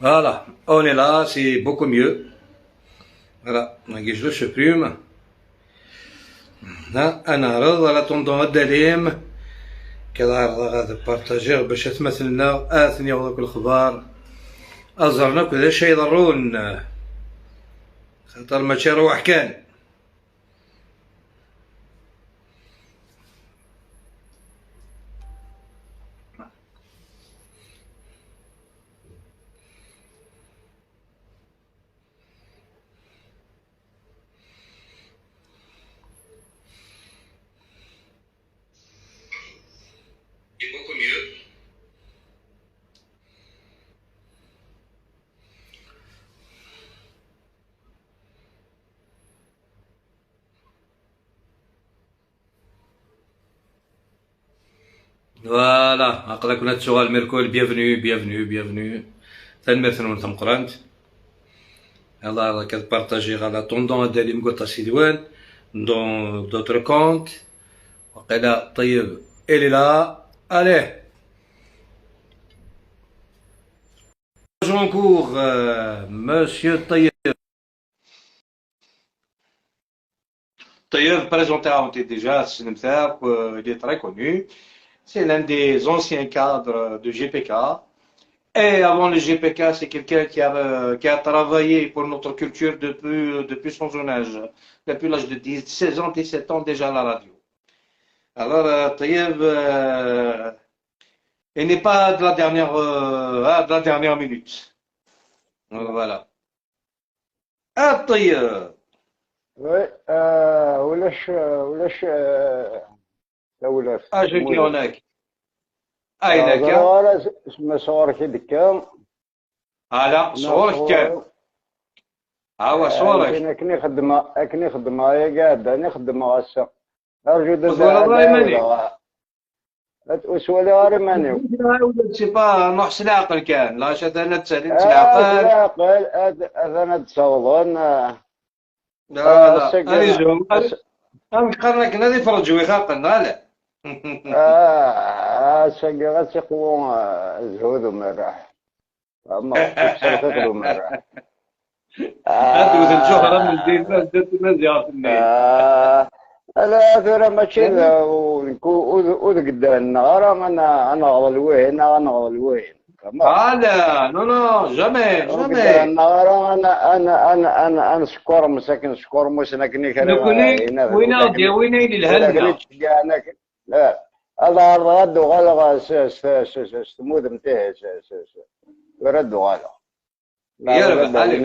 Voilà, on est là, c'est beaucoup mieux. Voilà, je supprime. انا رض على طوندون الدليم كذا غادي بارطاجي باش تمثلنا اثني وذاك الخبار ازرنا كل شيء يضرون خاطر ماشي روح كان. Voilà, عقلا كنا تشغل ميركول bienvenue bienvenue bienvenue تنمرثن ونتم قرانت يلا راه كتبارطاجي غالا طوندون دالي مقطع سيدوان dans d'autres comptes وقيلا طيب il est là allez Joncourt, monsieur Tayyip. Tayyip, présenté déjà, il est très connu. C'est l'un des anciens cadres de GPK. Et avant le GPK, c'est quelqu'un qui a travaillé pour notre culture depuis son jeune âge, depuis l'âge de 10, 16 ans, 17 ans déjà à la radio. Alors, Tayyip, il n'est pas de la dernière, de la dernière minute. Donc, voilà. Ah, Tayyip. Oui, ولاش ولاش ولاش اجي كي هناك اينك اسمه صورك دكا لا صورك كان ها صورك كني خدمة كني خدمة يا قاعد انا خدمة غاسه ارجو وسوالي غير ماني سي با نحس العقل كان لا شاد انا تسالي العقل العقل انا تصوضن لا لا انا زوم انا قرنك نادي فرجوي خاقل لا ساقي غاتيقوى الزهود ومراح اما تسرقق ومراح هادو الجوهرة من الدين ما زيارة لا ثورة ماشي وذ قدام النهار انا غضل الوين انا غضل الوين لا non non jamais jamais النهار انا انا انا انا انا سكور مساكن سكور مساكن كرا وين غادي وين الهلة لا الله غد وغلا ستمود متاه رد وغلا يا رب علي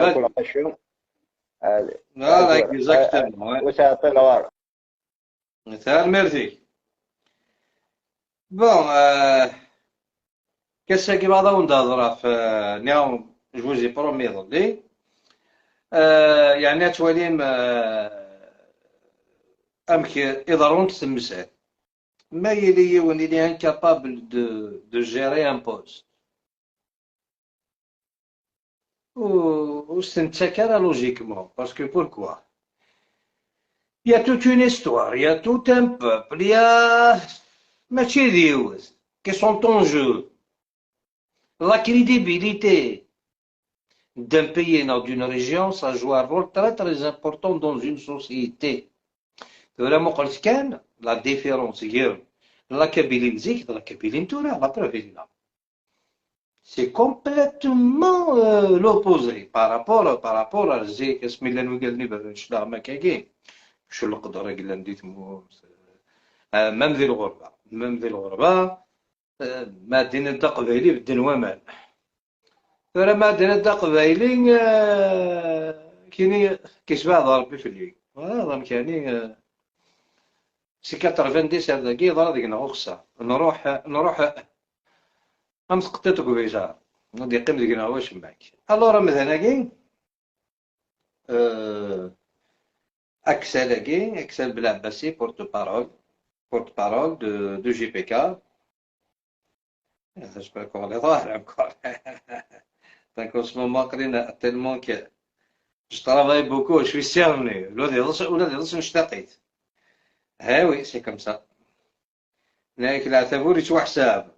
لا exactement وسيعطي الغار مثال merci bon كاسا كي بعضا وندهضر في نيوم je vous ai promis ضلي يعني تواليم امك يضرون تسمسات ما يلي ون il est incapable de gérer un poste و استنتكر logiquement parce que pourquoi il y a toute une histoire, il y a tout un peuple, il y a ماشي ديوز qui sont en jeu. La crédibilité d'un pays ou d'une région, ça joue un rôle très très important dans une société. La différence, la Kabylie Zik, la Kabylie Toura, la preuve là. C'est complètement l'opposé par rapport à Zik, اسمي اللي شو القدرة قلنا نديت même ذي الغربة même ذي الغربة ما دين الدقبايلي بدن ومان ترى ما دين الدقبايلي كيني كيشبع ربي في الليل هذا مكاني سي 90 هذا كي ضرا ديك نغوخسا نروح امس قطيتك بيجا غادي يقيم ديك واش معاك الورا مثلا كي اكسل كي اكسل بلعباسي porte-parole de GPK. Je peux encore les voir encore. Donc en ce moment, tellement que je travaille beaucoup, je suis cerné. Ah oui, c'est comme ça. لكن العتبور يتوحساب.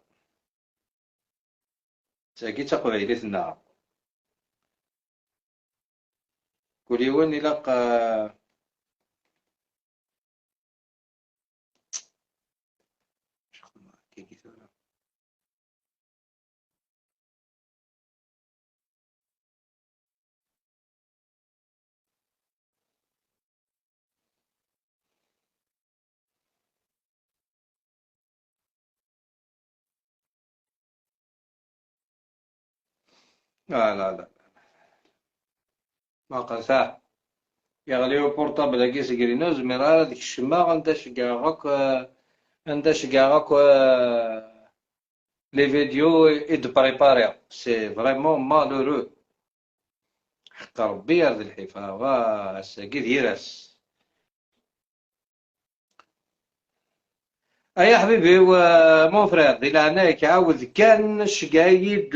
تاكي تقبيلتنا. كل يوم يلقى لا لا لا ما قاساه يغليو portable كي سكرينو زمير ديك الشما غندا شكاغك عندها شكاغك les vidéos et de préparer c'est vraiment malheureux. حق ربي يرضي الحيفا وا ساكي ديراس. ايا حبيبي mon frère ديال عناك عاود كان شقايد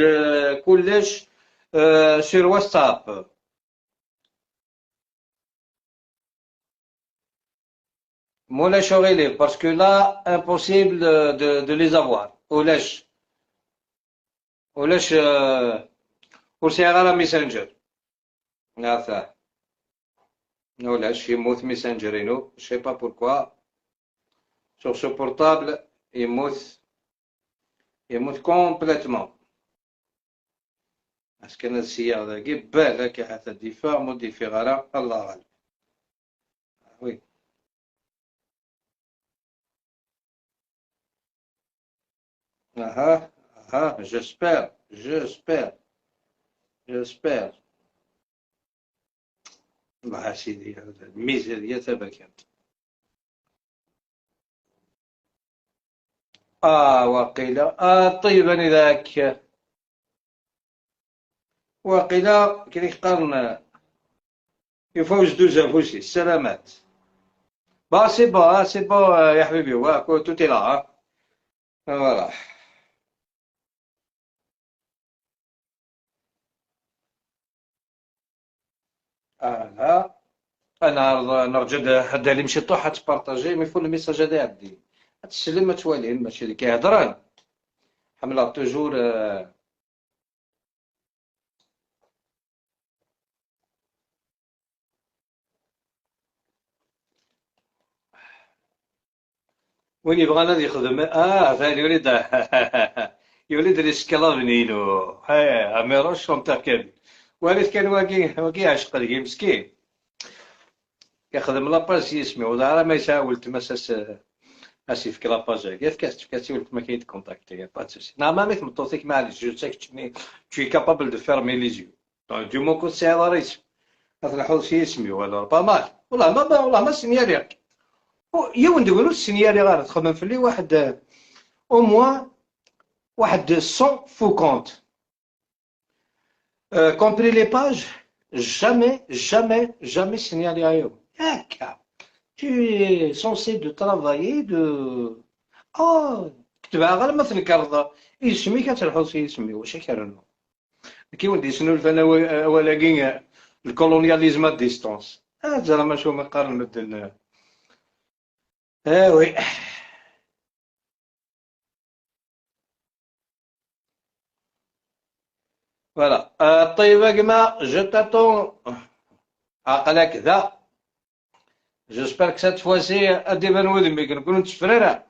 كلش sur WhatsApp. مولاش اوريلي parce que là impossible de les avoir. ولاش ولاش ورسي غير Messenger نعرفه ولاش يموت Messenger ينو je sais pas pourquoi sur ce portable يموت يموت complètement. est-ce que انا السياغ ذاكي بالك حتى ديفا modifier غير الله غالب. oui اها اها j'espère j'espère j'espère. الله سيدي الميزانية تبا كانت وقيل طيب انا ذاك وقيل كي قرن يفوز دوز فوسي السلامات. bah c'est bon c'est bon يا حبيبي tout est là voilà. لا انا نرجد حدا اللي مشي طوح تبارطاجي mais faut ال message هذا يعدي تسلم توالي ماشي اللي كيهضران حمله toujours. وين يبغى انا يخدم ثاني يريد يريد l'esclave نينو هاي اميرو chanteur كامل وليت كان واكي عشق لقي مسكين يخدم la page يسمي ودارا ما يساول تما ساس اسيف la page كيف كاس كاس ولت ما كاين contacter pas de souci. نعم ما مطوطيك معليش je sais tu es capable de fermer les yeux donc du moment que c'est على ريس تلحظ شي اسمي ولا pas mal. والله ما والله ما سينيالي يوم نقولوا سينيالي غير تخمم في لي واحد au moins واحد 100 faux comptes compris les pages jamais jamais jamais signalé ailleurs. هكا tu es censé de travailler de كتبها غير ما تنكرض اسمي كتلحظ في اسمي واش كرنو كي ولدي شنو الفنا ولكن ال colonialisme à distance زعما شو ما قارن مدن oui. voilà طيب يا جماعة je t'attends عقلك ذا j'espère que cette fois-ci ادي بان ودمي كنكونو تفريرة.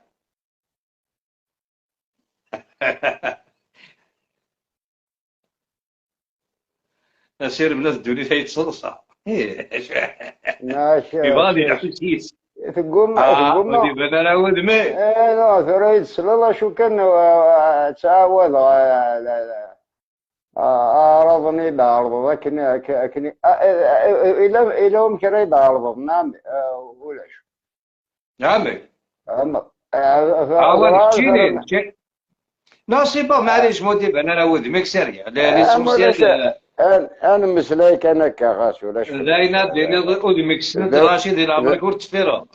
سير بنات الدنيا تيتصلصة ماشي يبغى يحسيس تقوم تقوم ودي بان انا ودمي لا ثرى يتسلل شو كان تعاود عرضني بعرض لكن كني الى الى هم كري بعرض نعم ولاش نعم نعم تشيني non c'est bon معليش مودي انا انا ودمك sérieux l'essentiel انا مسلايك انا كغاس ولا شو داينا دينا ودمك سنت راشد الى عمرك ورتفيرا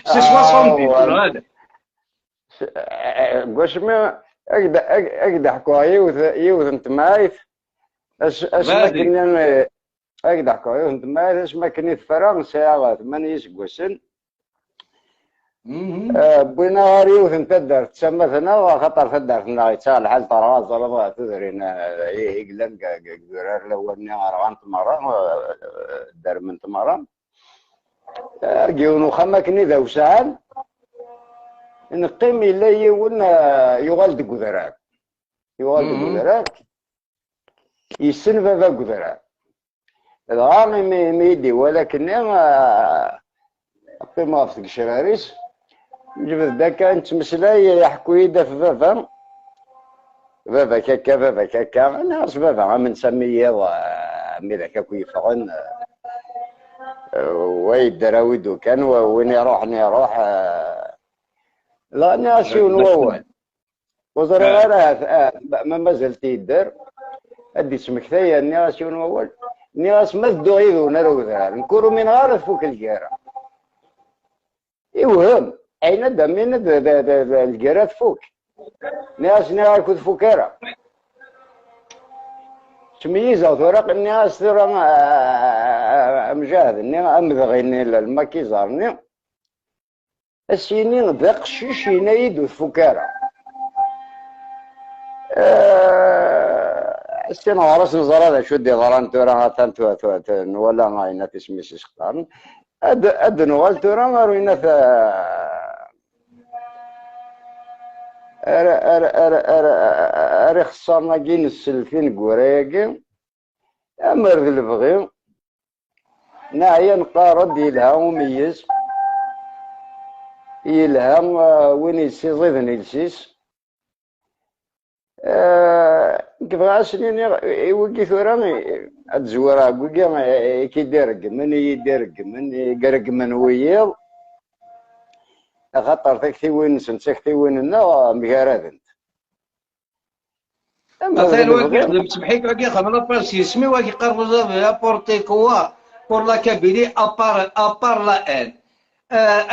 c'est 70 هذا واش ما اقدح كوا يوث نتمايت اش ما كنا اقدح كوا يوث نتمايت اش ما كني فرنسا 8 يسقوسن بوينا غاريو تدار تسمى ثنا خاطر تدار ثنا يتسال الحال ترى زرا تدرين يقلن قرار الاول رغان تمرة دار من تمرة كيونو خما كني ذا وسعان نقيم إلا يون يغال دك ذراك يغال دك ذراك يسن بابا قذراك دغا ميدي ولكن قيمة في الشراريس جبد داك نتمسلاي يحكو يدا في بابا بابا كاكا بابا كاكا انا راس بابا من سميه مي ذاك كيفغن ويدراوي دوكان وين يروح نيروح لا ناسي ونوال وزرا غير ما مازال تيدر ادي سمكتايا ناسي ونوال ناس ما دو غيدو نارو ذرار نكورو من غير فوق الجارة يوهم اين دمين الجارة فوق ناس نار كنت فوكارا تمييزة ثورق الناس ثورة مجاهد أمذغيني الماكيزارني السينين ذاق الشيش ينايد فوكارا السين غرس نزرا ذا شو دي ضران تورا هاتان تو ولا غاينا تسميس سقارن أد نوال تورا غاروينا ار ار ار ار ار خسرنا كي نسلفين كوراياكي امر ذي البغي ناعيا نقارد يلها وميز يلها وين يسيزيد نيلسيس كيف سنين يوكي ثورا اتزورا كوكي كيدير من يدير من يقرق من ويض خاطر تكتيوين سنتكتيوين نا مغارادنت مثلا واحد يخدم سمحيك واحد يخدم لا يسمي واحد يقرر ابورتي كوا بور لا كابيلي ابار لا ان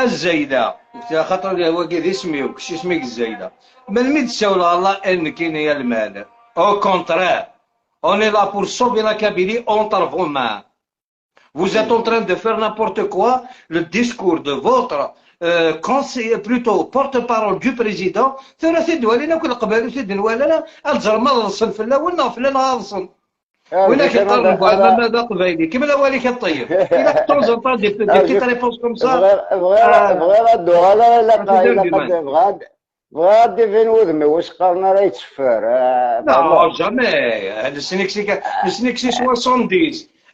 الزايدة خاطر هو كي اسمي كشي اسميك الزايدة من مي تساول لا ان كاين هي المال au contraire on est là pour sauver la Kabylie entre vos mains. Vous êtes en train de faire n'importe quoi. Le discours de votre conseiller, plutôt porte-parole du président, ثلاثي دوالينا كل قبائل سيدنا ولا الجرمال الصنف في الاول في الغاصن ولا كيطلبوا على ماذا قبايلي كيما الاولي كطيب الى طون ان طون دي بتيت ريبونس كوم سا بغير الدوغالا لا بغا بغا ديفين وذمي واش قارنا راه يتسفر لا جامي هذا السنيكسي السنيكسي 70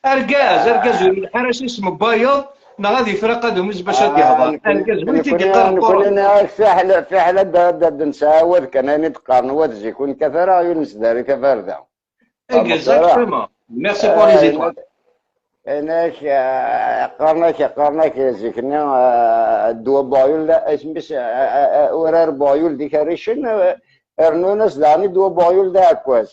اركاز اركاز الحرش اسمه بايض نا غادي يفرق هذا باش غادي يهضر اركاز وين تيقارن في حالة نساود كان انا تقارن واد يكون كثرة يونس داري كفرده. Exactement. Merci pour les étoiles. هناك قارناك زيكنا الدوا بعيول لا اسمس ورار بعيول ديك الريشن رنونس داني دوا بعيول دا كواز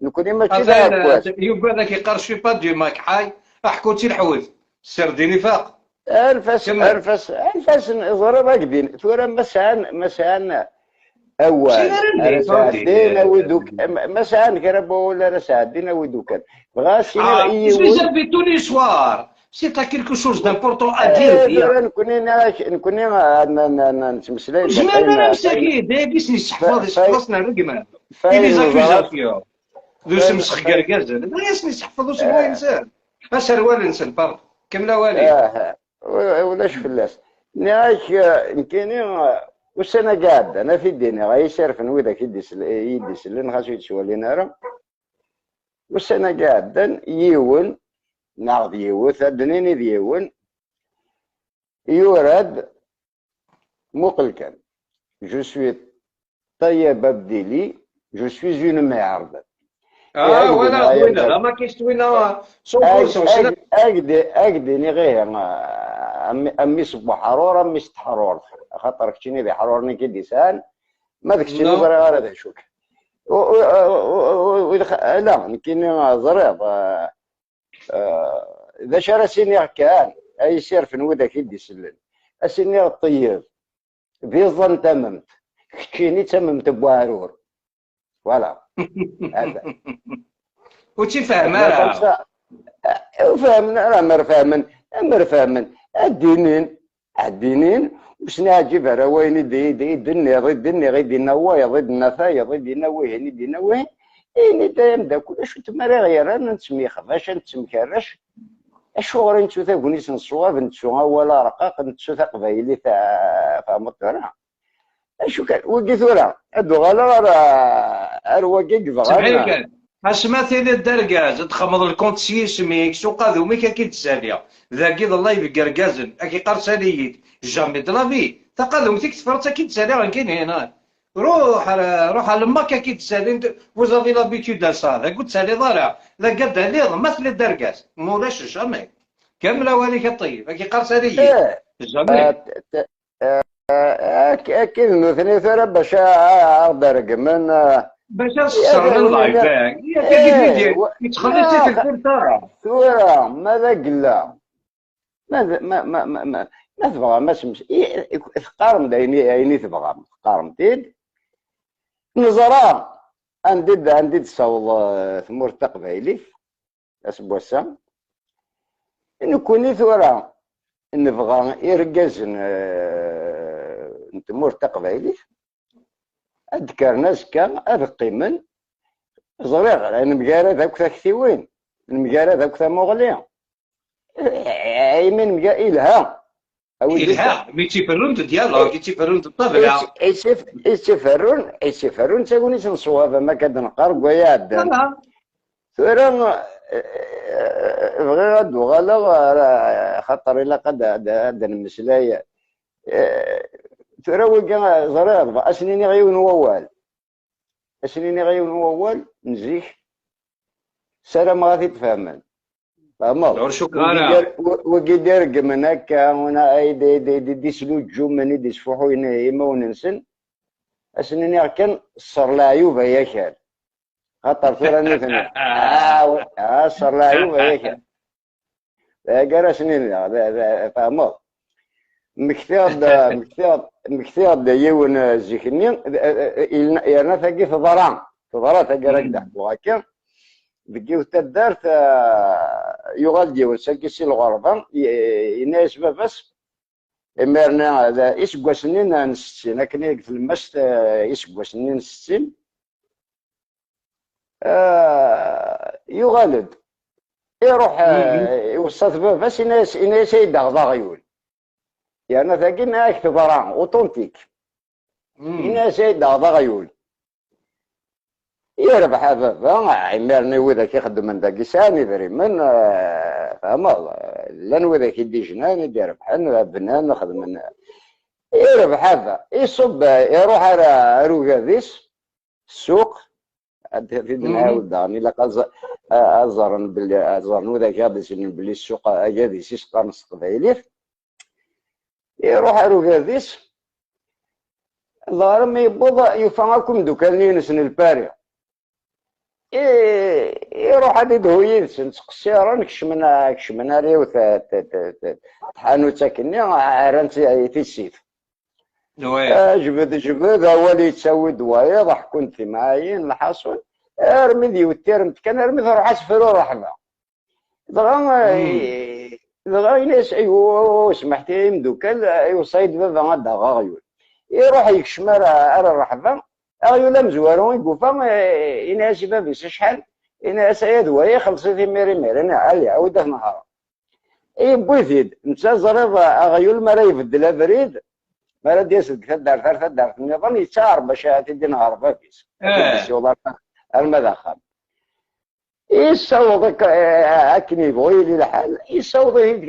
نكوني ماشي دا كواز يبقى ذاك يقرش في با دو ماك حاي احكوتي الحوت السرديني فاق انفس انفس انفس ضرب اكدين ثورة مسعان اول ساعدين ودوك مسعان كرا ولا ساعدين ودوك بغا سيني اي avez tous les soirs. Si t'as quelque chose d'important à dire. نكوني نتمسلاي زمان انا مساكين دايبيس يحفظ يحفظنا الرقمه لي زاكوزاسيون ذو سمسخ كركاز لا يحفظ سمو انسان اسروال انسان باردون كملا والي ولاش فلاس ناك نكيني والسنة قاعد أنا في الدنيا غاي شارف وإذا يدي سلن خاصو يتسوالي راه والسنة قاعدة يون نعرض يوث أدنيني ديون يورد مقل كان je suis طيب أبديلي je suis une merde. ولا وين لا ما كاينش توينا 100% أكدي ني غير أمي صبح حرور أمي ست حرور خاطر كتشيني ذي حرورني كي ديسان ما داك الشيء نظري غير هذا شوك لا كاين ضريب اذا شرا سيني كان اي سير في نودا كي ديسلن اسيني الطيب بيظن تممت كتشيني تممت بوارور فوالا هذا وتفهم راه فهمنا راه مر فاهمن الدينين الدينين باش نعجب راه وين يدي يدني يدني غير دينا وايض يدنا ثايض يدنا وين يدنا وين إني دايم دا كلش تما راه غير نتسمي خفاش نتسمكرش اشو غير نتسو تاكونيس نصواب نتسو ولا رقاق نتسو تقبايلي تاع فهمت راه اشو كان وكي ثورة ادو غالا راه رواكي كفغانا اسما تيلي الدركاز تخمض الكونت سيسميك سوق هذوميك كي تساليا ذاكي الله يبقركازن اكي قرساليت جامي دلافي تقادم تيك تفرت كي تسالي كاين هنا روح روح على الماكا كي تسالي vous avez l'habitude de ça ذاك تسالي ضارع ذا قد لي مثل الدركاز مولاش jamais كامله وهذيك الطيب اكي قرساليت jamais. اكيد نثني ثرى باش درك من باش نخسر ال live يا يتخلص في الفرصه ثورة ماذا قلا ما ما ما ما ما, ما تبغى ما سمش تقارن عيني عيني تبغى تقارن تيد نزرا عندي تصوض ثمور تقبايلي اسبوسا نكوني ثورة نبغى يرقزن نتمور تقبايلي أذكر كان أذ قيمن زريغ لأن مقارا ذاك تاكتيوين المقارا ذاك تاموغلي ايمن مقا إلها إلها مي تيفرون ديالوغ كي تيفرون الطبلة يتفرون يتفرون تاكوني تنصواب ما كدنقار كوايا عدان ثورا بغي غادو غالا خاطر إلا قد هذا نمسلاي ترى وكا زرير أسنيني غيون ووال أسنيني غيون ووال نزيك سلام غادي تفهمن فهمت شكرا وكي دير من هكا وانا اي دي دي دي, دي سلو جومني دي سفوحو يما وننسن أسنيني كان صر العيوب يا كال خاطر ثورة نثني صر العيوب يا كال كاع سنين فهمت مكثير يون زيكني يرنا ثاقي تضرا تضرا ثاقي راك دحكو هكا دقيو تدارت يغال ديون ساكي سي الغربة يناس باباس إمرنا إسكوا سنين نستين لكن في المست إسكوا سنين نستين يغالد يروح يوصل باباس يناس يدغ غيول يعني ثاقي معاك تضرا اوتونتيك الناس يدغ غيول يربح بابا عمرني وذاك يخدم من ذاك ساني فريمن فهمت لان وذاك يدي جنان يدي ربحان بنان خدم يربح هذا يصب يروح على روكاديس السوق في نعاود داني لا ازرن باللي ازرن وذاك غادي باللي السوق اكاديس يسقى نص قبايليت يروح روكاديس ظهر ما يبوض يفهمكم دوكا ينسن الباري يروح هادي دهو ينسن تقصيرا كشمنا كشمنا ريو تحانو تاكني عران تيسيف جبد جبد هو اللي يتساوي دوايا ضحكوا معايا الحاصل ارمي ديو الترم كان ارمي تروح اسفرو رحمه دغا دغا يناس ايوا سمحتي مدوكال ايوا صيد بابا غادا غيول يروح يكشمر على الرحبه غيول مزوارو يقوفا يناس بابي شحال يناس يا دوايا خلصي ميري ميري انا علي عاود نهار اي بويزيد نتا زريض غيول ما راه يبدل بريد ما راه ديال تدار ثلاث دار النظام يتعرف باش تدي نهار بابيس المدخل يسوض اكني يبغي لي الحال يسوض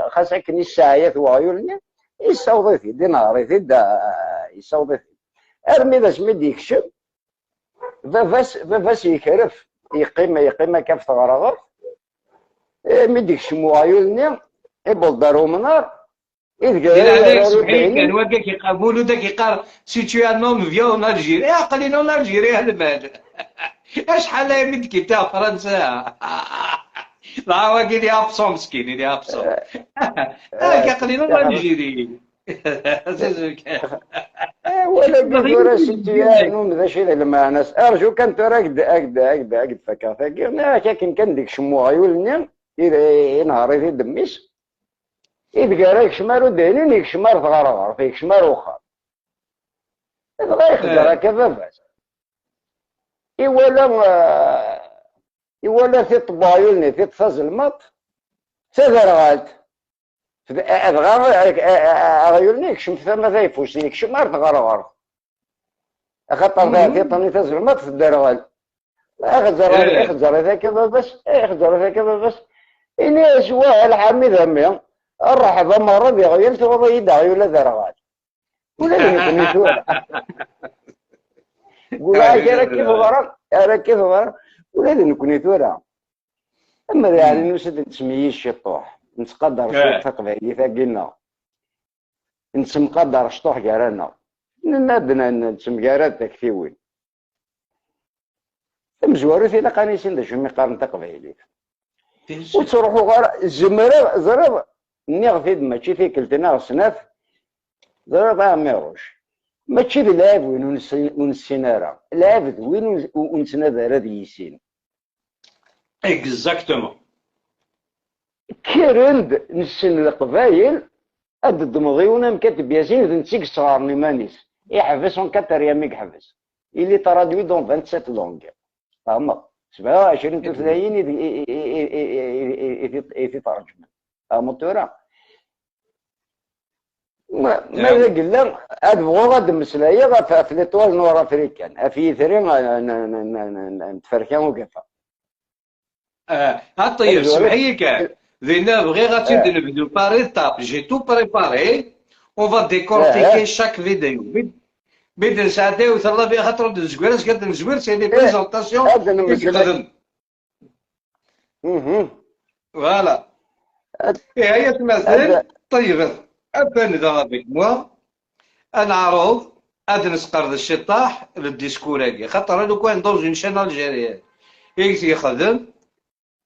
خاص اكني الساعات وغيولني يسوض في دينار يد يسوض ارمي ذا سميد يكشف فاس فاس يكرف يقيم يقيم كاف تغرغر ميد يكشم وغيولني يبول دارو منار إذا كان وكاك يقابلوا داك يقال si tu es un homme viens en Algérie قليل en Algérie المال اشحال من كي فرنسا لا هو كي absent مسكين اللي absent قليل en Algérie ولا بيقول si tu es un homme ذا شيء لما ناس ارجو كان ترى اكد اكد اكد اكد فكا فكا كان كان ديك شمو غيولني ينهار يدميس إذا قال يكشمار ودينين يكشمار ثغرغر يكشمار وخر بغا يخزر هكا باباس إولا في طبايلني في تفازلمط تذرغالت بغا أغيولني يكشم ثما ذا يكشمار ثغرغر خاطر في طني تزلمط تدرغال اخزر هذاك باباس اخزر هذاك باباس إني سوا الحميد همي الرحبة مرة بيغير تغضي يدعي ولا ذرغال ولا يمكن قول راه كيف ضرب راه كيف ضرب ولا نكوني ثورة أما يعني نسد تسميي الشطوح نتقدر شطوح تقبايلي ثاقينا نتمقدر شطوح كارانا نادنا نتمقارا تكفيوين مزوارو في لقانيسين دا شو مقارن تقبايلي وتروحو غير زمرة زرب نيغ ماشي في كلتنا سناف ضرب عميروش ماشي العاب وين ونسينا العاب وين ونسنا راه يسين exactement كيرند نسن القبايل اد دمضيونا مكاتب ياسين نتيك صغار مانيس يحبس en quatrième يحبس il est traduit dans 27 langues فهمت 27 تثلاين يترجم فهمت تورا ماذا قلنا هاد بغو غاد مسلايا في l'étoile nord-africaine في ثري نتفركا وكفا طيب سمحي كان ذينا بغي غادي نبدو par étapes j'ai tout préparé on va décortiquer chaque vidéo بيد ساعتين وثلاث بها خاطر نزوير كاد نزوير c'est les présentations voilà هي تمثل طيب أبان ذا avec moi أنعرض أد نسقرد الشطاح لل discours هاكي خاطر لو كان dans une chaîne algérienne يخدم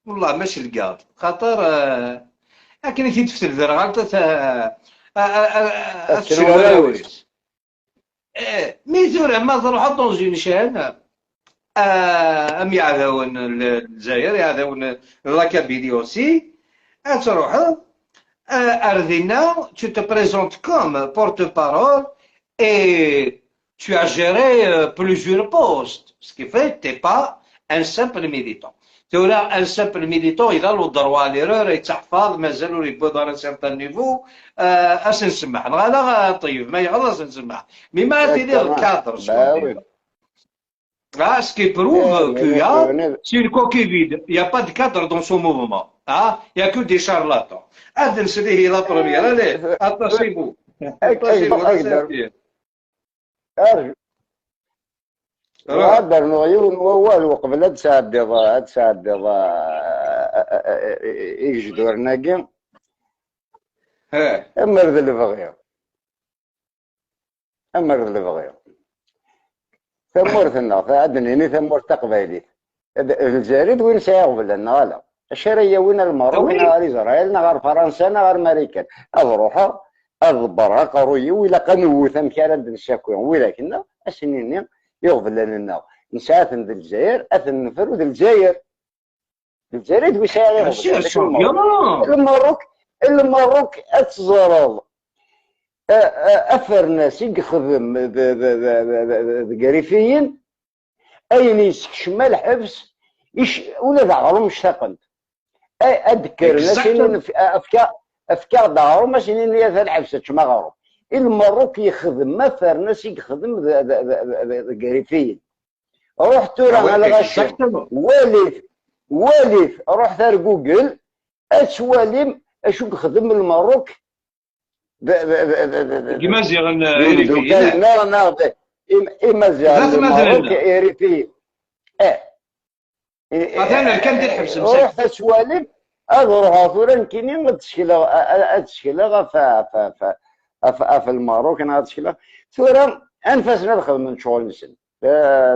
والله ماشي الكاد خاطر لكن كي تفتل ذرغال تشري mais ثورة ما تروح dans une chaîne أم يعذون الجزائر يعذون la Kabylie aussi تروح أرذنا tu te présentes comme porte-parole et tu as géré plusieurs postes, ce qui fait que tu n'es pas un simple militant. Tu as un simple militant, il a le droit à l'erreur, يتحفظ مازال يبغى à un certain niveau اش نسمح غالا طيب ما يغلط نسمح mais ما تيدير ال cadre. Ah, ce qui prouve qu'il y a, c'est une coquille vide. Il n'y a pas de cadre dans ce mouvement. Ah, il n'y a que des charlatans. هذا نسليه la première. Allez, attachez-vous. Attachez-vous. هذا نغير والو قبل هاد ساعة ديال هاد ساعة ديال يجدور ناقي أمر ذا البغير أمر ذا البغير ثمورتنا عندنا هنا ثمورت تقبايليت الجزائر وين سيغبل لنا غالا الشرية وين المروك غير إسرائيل غير فرنسا غير أمريكان أروح أضبرها قروي ولا قنوث مكان عند الشاكوين ولكن أسنيني يغبل لنا نساثن ذا الجزائر أثن نفر ذا الجزائر الجزائر دوي ساعة المروك المروك أتزرض أثر ناس يخدم ذقريفيين أين يسكشم الحبس ولا ذا مشتاقنت أذكر ناس أفكار دارو ماشي نيا الحبس تشما غارو المروك يخدم أثر ناس يخدم ذقريفيين روح تورا على غاشي والف والف روح ثار جوجل أتوالم أشو يخدم المروك إمازيغن إريفيين لا إمازيغن المروك إريفيين مثلا كان دير حبس روح تسوالم روح ثورا كاينين تشكيله في المروك انا تشكيله ثورا انفاسنا نخدم من شغل نسن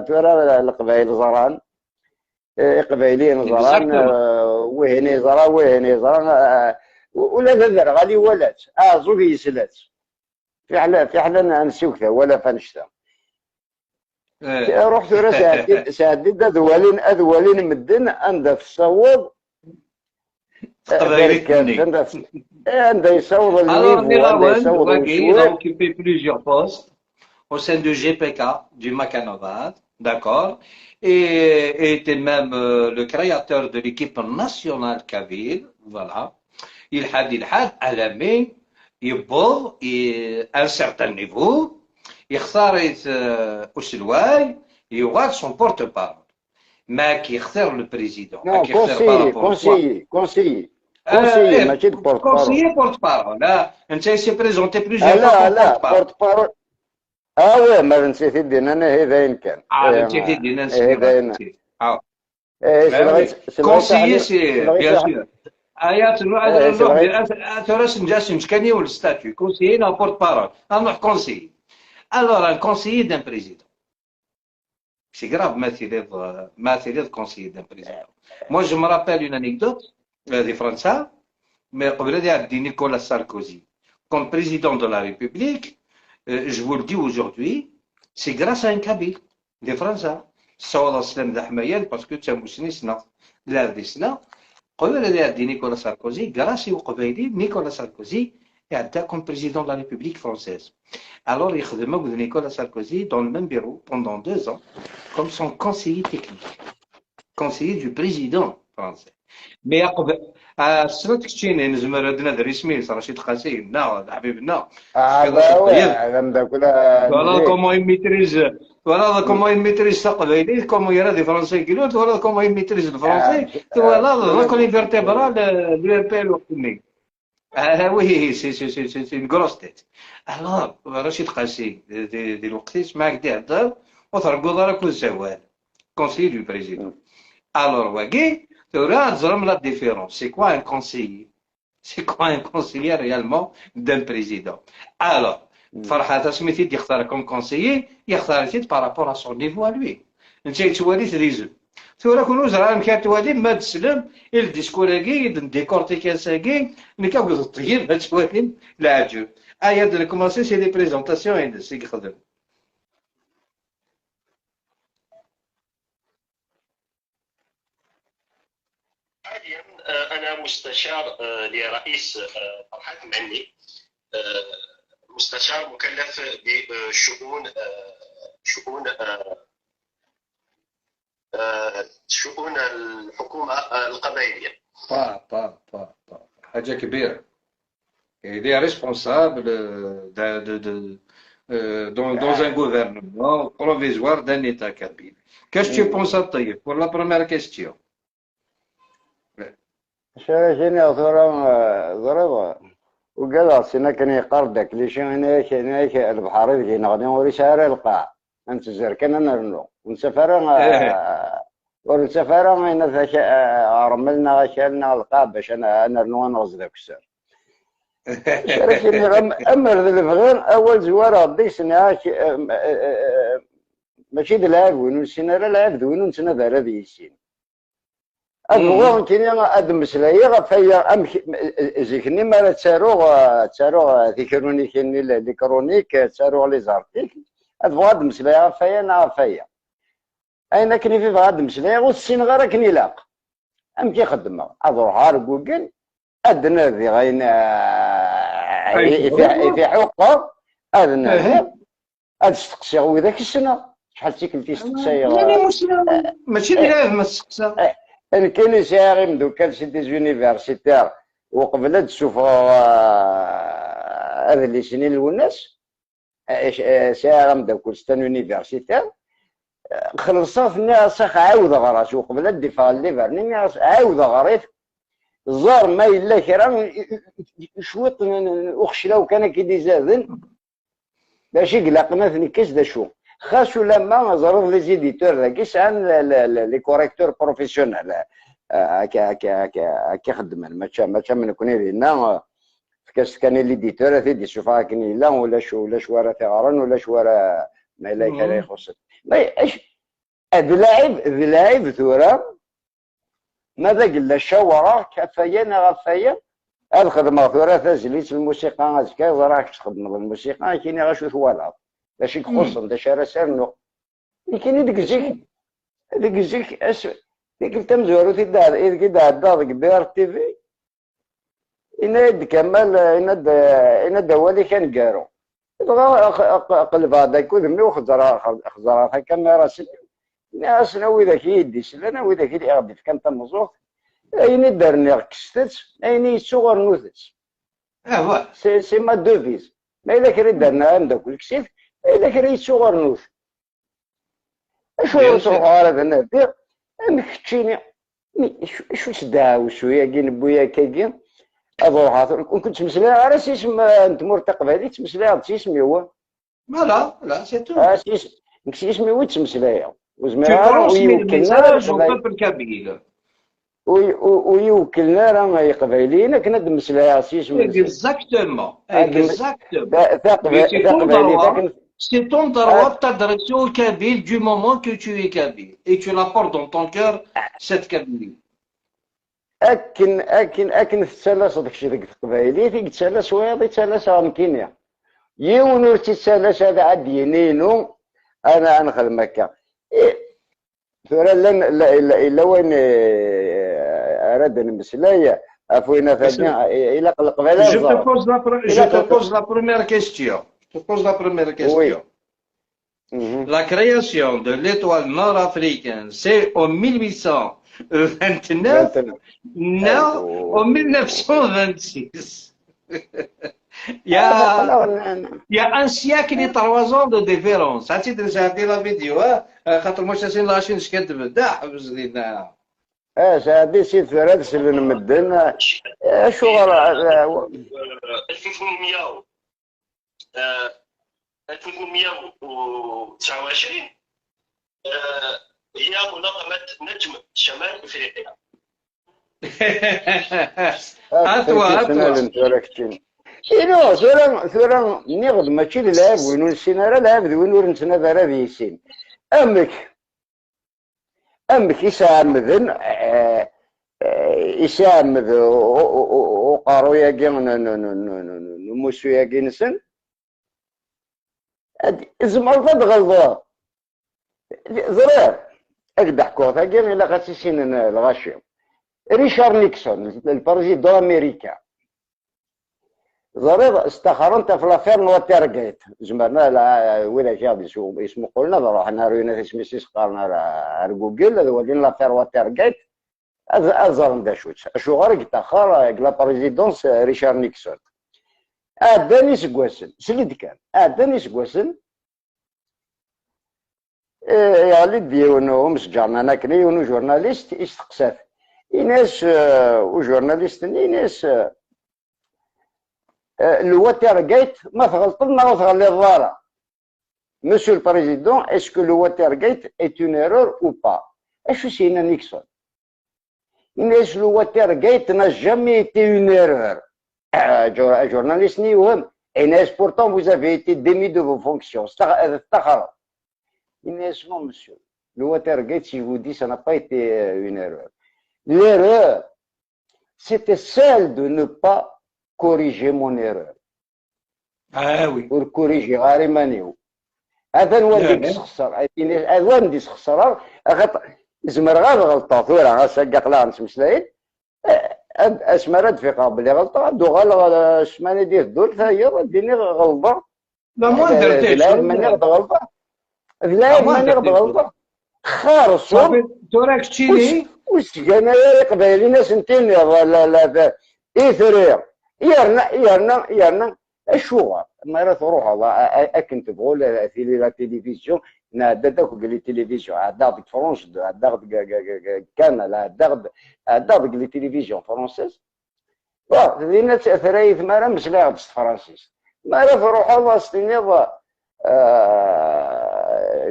ثورا القبائل زران قبائليين زران وهني زران وهني زران ولا ذا غالي ولات زوج يسلات في حلا في حلا نسيوكتا ولا فنشتا روح ثورا ساعدي اذوالين اذوالين مدن عند الصواب عندها يصوض ال niveau عندها يصوض. Il a occupé plusieurs postes au sein du GPK, du Macanovat, d'accord, et était même le créateur de l'équipe nationale kabyle, voilà. Il had alamé, il à un certain niveau, il خسارت أسلواي, il aura son porte-parole. Mais qui خسر le président. Non, conseiller, conseiller, conseiller. Conseiller, ماشي porte-parole. Conseiller porte-parole. Là, انت s'est présenté plusieurs fois. لا لا porte-parole. اه oui ما نسيت دينا انا هذا ان كان. اه نسيت دينا نسيت. اه. Conseiller c'est bien sûr. ايات نروح تراس نجاس نشكاني ولا statut conseiller لا porte-parole. نروح conseiller. Alors un conseiller d'un président. C'est grave, ما conseiller d'un président. Moi, je me rappelle une anecdote des Français, mais قبل يعدي Nicolas Sarkozy comme président de la République, je vous le dis aujourd'hui, c'est grâce à un Kabyle des Français. صوت السلام ذا حمايان parce que تسموسني سنة لا ذي سنة قبل يعدي Nicolas Sarkozy grâce au قبايلي Nicolas Sarkozy يعدى comme président de la République française. Alors, il خدم Nicolas Sarkozy dans le même bureau pendant 2 ans comme son conseiller technique, conseiller du président français. Mais السنة تكتشيني نزمر عندنا دري سميث رشيد قاسي نا حبيبنا. Voilà comment il maîtrise, voilà comment il maîtrise القبايلي, comment يرى des français كيلوت, voilà comment il maîtrise le français, voilà la colonne vertébrale du RPL وقتني. Ah oui, c'est une grosse tête. Alors, رشيد قاسي دي الوقت معك دي هضر وترقض راك الزوال conseiller du président. Alors واقي ترى la différence. C'est quoi un conseiller? C'est quoi un conseiller réellement d'un président? Alors, فرحات سميتي يختار comme conseiller, يختار par rapport à son niveau à lui. انت توالي تريزو. ثورة كون وزراء مكان توالي ما تسلم ال discours كي décortiquer ساكي نكا الطيب توالي العجب. ايا de commencer c'est les présentations سي خدم. حاليا انا مستشار لرئيس فرحات معني، مستشار مكلف بشؤون شؤون شؤون الحكومة القبائلية. با با با با حاجة كبيرة. Il est responsable dans un gouvernement provisoire d'un État kabyle. Qu'est-ce que tu penses, Taïf, pour la première question? شاركني ضرب وقال سينا كان يقرد لي شي هناك هناك البحر ذي غادي نوري شارع القاع نتزر كان نرنو ونسافر ونسافر هنا رملنا غشالنا القاع باش انا نرنو نغز ذاك السر. شاركني امر ذي الفغير اول زوار غدي سنا ماشي دلعب وين سنا لا لعب وين نتنا دار هذه السين. أبغى كاين أد مسلاي غفايا أم زيكني ما تساروغ ذي كرونيك لي كرونيك تساروغ لي زارتيك أبغى أد مسلاي غفايا أنا غفايا أنا كني في غاد مسلاي والسين غير كني لاق أم كيخدم أروح على جوجل أدنى ذي غين في حقه أدنى أد استقسي وذاك السنة شحال تيكلتي استقسي ماشي ديال ما استقسى. كاين ساعي مدوكال c'est des universitaires وقبل تشوف هذا اللي سنين الوناس ساعي مدوكال c'est un universitaire خلصت الناس عاود غراس وقبل الدفاع اللي فارني عاود غريت زار ما الا كرا شوط اخشلاو كان كي دي زادن باش يقلق ما ثنكاش دا شو خاصو لما زرد les éditeurs ذاك سعان les correcteurs professionnels هكا هكا هكا هكا خدمان ماشي من كوني لينا فكاس كان l'éditeur ثي دي شوفا كني لا ولا شو ولا شوارا تيغران ولا شوارا ما لا كان يخص ما اش هاد اللاعب ثورة ماذا قال شاورا كفايا غفايا الخدمة ثورة تزليت الموسيقى زكا راك تخدم الموسيقى كاين غا شو ثوالا باش يخصن دا شارع سرنو كاين ديك الزيك ديك الزيك اش ديك تمزورو تي دار ديك دار دار بي ار تي في إن كمال إن دوالي كان كارو قلب هذاك وذمي وخزر خزر كاميرا ناس ناوي ذاك يدي سلانا وذاك اللي غادي كان تمزوق أين دارني كستت أين يتسوغر نوثت اه c'est ma devise. ما إلا كري دارنا عندك الكسيف إلا كري يتسوغر نوث اشو تروح هذا النادي ام كتشيني شو تدعو شويه كي نبويا كاكي اروح كنت مسلاها راه سيسم نتمور تقبالي تمسلاها سيسمي هو لا لا c'est tout سيسمي هو تمسلاها وزمرا ويوكلنا ويوكلنا راه قبايلين كنا دمسلاها سيسمي exactement exactement. C'est ton droit de t'adresser au Kabyle du moment que tu es Kabyle et tu la portes dans ton cœur, cette Kabylie. أكن أكن أكن تسالاس داكشي ديك القبايلي فيك تسالاس وياض يتسالاس غنكينيا يون ور تسالاس هذا عاد ينينو أنا نخدم هكا ثورا لن إلا وين أراد نمسلايا أفوينا ثاني إلا القبايلة. Je te pose la première question. Je te pose la première question. Oui. La création de l'étoile nord-africaine, c'est en 1829, non, en 1926. Il y a un siècle et 3 ans de différence. عرفتي تنسى la vidéo خاطر مش la chaîne كتبدا حبس لينا. اه سعدي سيد فراد سلن مدن شو غير 1800 1829 هي منظمة نجم شمال افريقيا. أتوا أتوا إنو ثورا ثورا نغد ماشي اللاعب وين نسينا راه لاعب وين ور نسنا راه ديسين أمك أمك يسامذن يسامذ وقارو ياكي نموسو ياكي نسن زمرت غلطة زرير أكدح كوثا كي إلا غاسيسين الغاشي ريشارد نيكسون ال président أمريكا زرير استخرنت في l'affaire واترغيت زمرنا ولا كي اسمو قلنا روحنا روينا سميسيس قارنا على جوجل هذا هو l'affaire واترغيت أزرن داشوت أشو غير تاخر la présidence ريشارد نيكسون أداني سكواسن سليد كان أداني سكواسن يعني ديونو مسجرنا أنا كني ونو journaliste يستقسات إناس و journaliste إناس الواترغيت ما تغلط ما تغلي الضارة. Monsieur le président, est-ce que le Watergate est une erreur ou pas? أشو سينا نيكسون؟ إناس le Watergate n'a jamais été une erreur. Journaliste نيوهم إناس pourtant vous avez été démis de vos fonctions. إناس non monsieur. Le Watergate, si je vous dis, ça n'a pas été une erreur. L'erreur, c'était celle de ne pas corriger mon erreur. Ah oui. Pour corriger غاري هذا الوالد يسخسر هذا الوالد يسخسر زمر غير غلطة ثورة غاسا قلا نسمسلاين اسمر دفيقة بلي غلطة دوغال السمانة ديال الدول فهي ديني غلطة. لا موندر لا ماني غلطة لا ماني غلطة خارصو توراك تشيلي وسجانا يا قبايلي ناس انتين لا لا إثري يرنا يرنا يرنا الشغل ما راه تروح اكن تبغوا في la télévision نعدا داك les télévisions عدا ديك France 2 عدا ديك Canal عدا عدا ديك les télévisions françaises دينا ثرايث ما راه مسلاغ بالفرنسيس ما راه تروح الله ستيني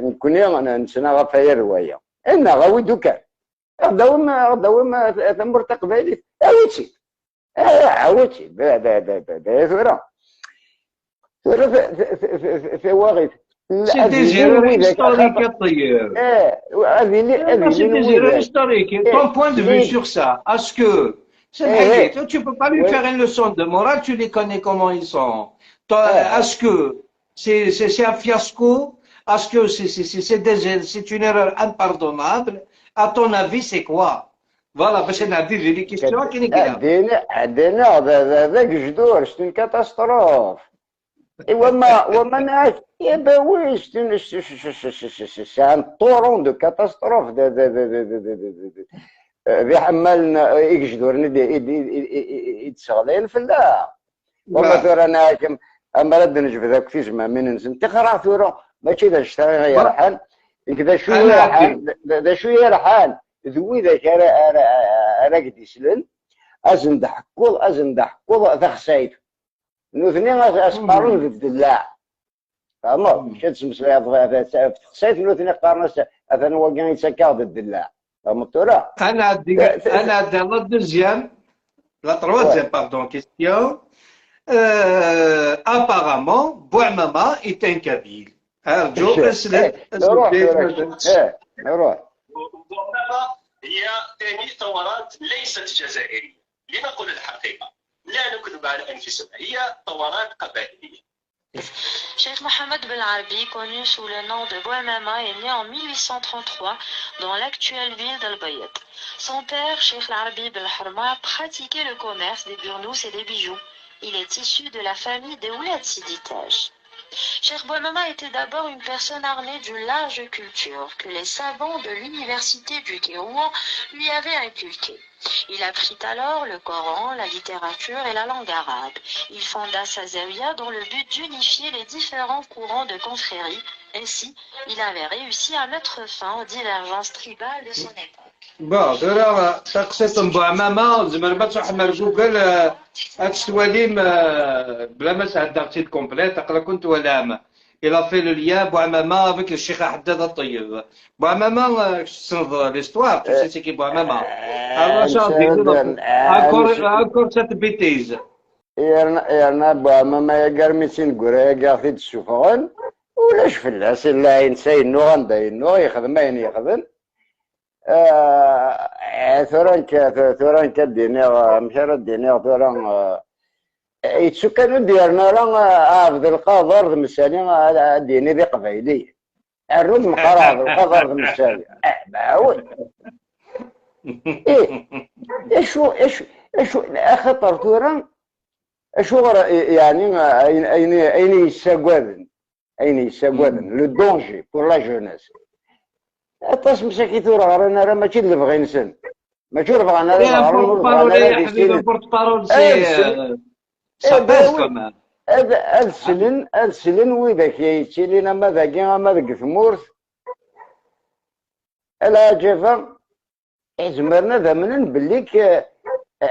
نكوني نسنا غا فيا روايه ان غاوي دوكا غداوم غداوم ثمر تقبايلي اويتي عاوتي با با با با ثورة ثورة في واغيت. C'est des erreurs historiques طيب. C'est des erreurs historiques. Ton point de vue sur ça, est-ce que tu ne peux pas lui faire une leçon de morale, tu les connais comment ils sont. Est-ce que c'est un fiasco? Est-ce que c'est une erreur impardonnable? À ton avis, c'est quoi? Voilà باش نعدي les questions كاين كده. عندنا ذاك جدور c'est une catastrophe. وما وما نعرف eh ben oui, c'est un torrent de catastrophes. ذي حمال يجدور يتسغلين في الله وما ثورة انا اما رد نجبد ذاك في زمان من نسن تقرا ثورة ماشي ذا اشتري يرحل كذا شو يرحل ذا شو يرحل ذوي ذاك راك ديسلن ازن دحكوض ازن دحكوض ذا نوثني اسقارون في الدلاع فهمت مشات تمسلاي خسايت نوثني قارنس اثن وكان يتسكا الدلاع فهمت ولا؟ انا عندي la deuxième, la troisième, pardon, question. Apparemment, Bouamama est un Kabyle. أرجو أسلم. روح روح. بوعمامة هي ثاني ثورات ليست جزائرية، لنقل الحقيقة، لا نكذب على أنفسنا، هي ثورات قبائلية. Cheikh Mohamed Belarabi, connu sous le nom de Bouamama, est né en 1833 dans l'actuelle ville d'El Bayadh. Son père, Cheikh Larbi Belhorma, pratiquait le commerce des burnous et des bijoux. Il est issu de la famille des Oulad Sidi Taj. Cheikh Bouamama était d'abord une personne armée d'une large culture que les savants de l'université du Kairouan lui avaient inculquée. Il apprit alors le Coran, la littérature et la langue arabe. Il fonda sa zawiya dans le but d'unifier les différents courants de confrérie. Ainsi, il avait réussi à mettre fin aux divergences tribales de son époque. Bon, ثورة تقصيت بوعمامة زعما ما تروح مع جوجل تولي بلا ما سعد complète تقرا كنت ولا il a fait le lien Bouamama avec le Cheikh Haddad الطيب. Bouamama, c'est l'histoire, tu sais c'est qui Bouamama. Alors encore encore cette bêtise. يرنا بوعمامة يا قرمي سين يا قاعد تسوفغن ولاش فلاس لا ينسى ينو غندا ينو يخدم اين يخدم ثورا كديني مشى ديني ثورا يتسكنوا ديالنا راه عبد القادر مسالي ديني ذي قبايلي الرد مقرا عبد القادر مسالي oui. ايه اشو اشو اشو خطر ثورا اشو يعني اين اين اين يساقوذن اين يساقوذن le danger pour la jeunesse. اطاس مساكي ثورا رانا راه ماشي اللي بغي نسن ماشي بغانا راه porte-parole, c'est ça pèse quand même. اد سلن وإذا كيتيلينا ما ذاكي ما ذاك ثمورث العجفة زمرنا ذا بليك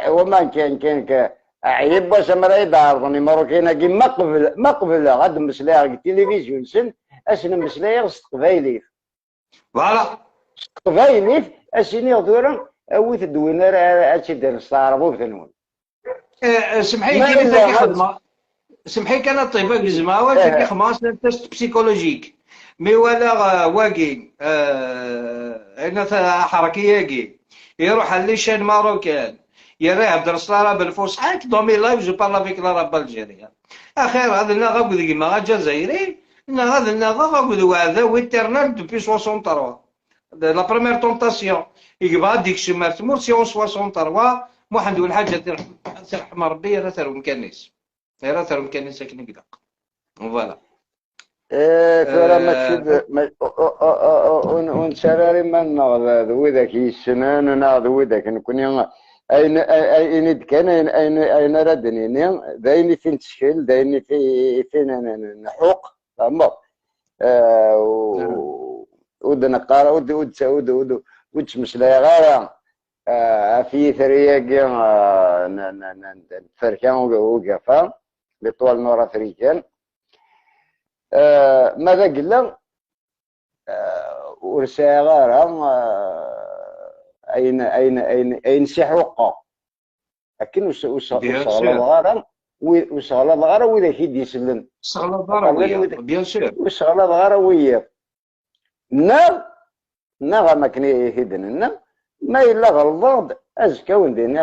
وما كان عيب واش مرا يدعرضني مروكينا كي ما قبل غاد مسلايا التلفزيون سن اسن مسلايا ستقبايليف. Voilà. ستقبايليف اسيني غدورا اويت دوينا راه هادشي ديال الصعربو بثنون. سمحي لي خدمه سمحي كان طيبه كزما واش كي خدمه test psychologique mais ولا واقي انا حركيه كي يروح les chaînes marocaines يرى يهضر l'arabe الفصحى dans mes lives, je parle avec l'arabe algérien. اخير هذا نا غاكو ما جزائري نا هذا نا غاكو هذا éternel depuis 63, la première tentation يقبع ديك الشمال تمور c'est en 63 محمد والحاجة ترحم ربي راه ترى مكانيس راه ترى مكانيس ساكن كدا voilà. إيه ثورة ماشي ونسراري ما نغ وذاك يسنان ناغ وذاك نكوني اين كان اين رادنيني دايني فين تشكل دايني في فين نحوق فهمت ود نقارا ود ود ود ود ود تمسلاي غير في ثرياكي فركان وقفا l'Étoile nord-africaine ماذا قلنا ورسا اين اين سيحوقا لكن وسغلا غارة وسغلا غارة وإذا كي يسلم سغلا غارة bien sûr. وسغلا غارة ويا نا نا ما كني يهدن ما إلا غلط أزكى ونديني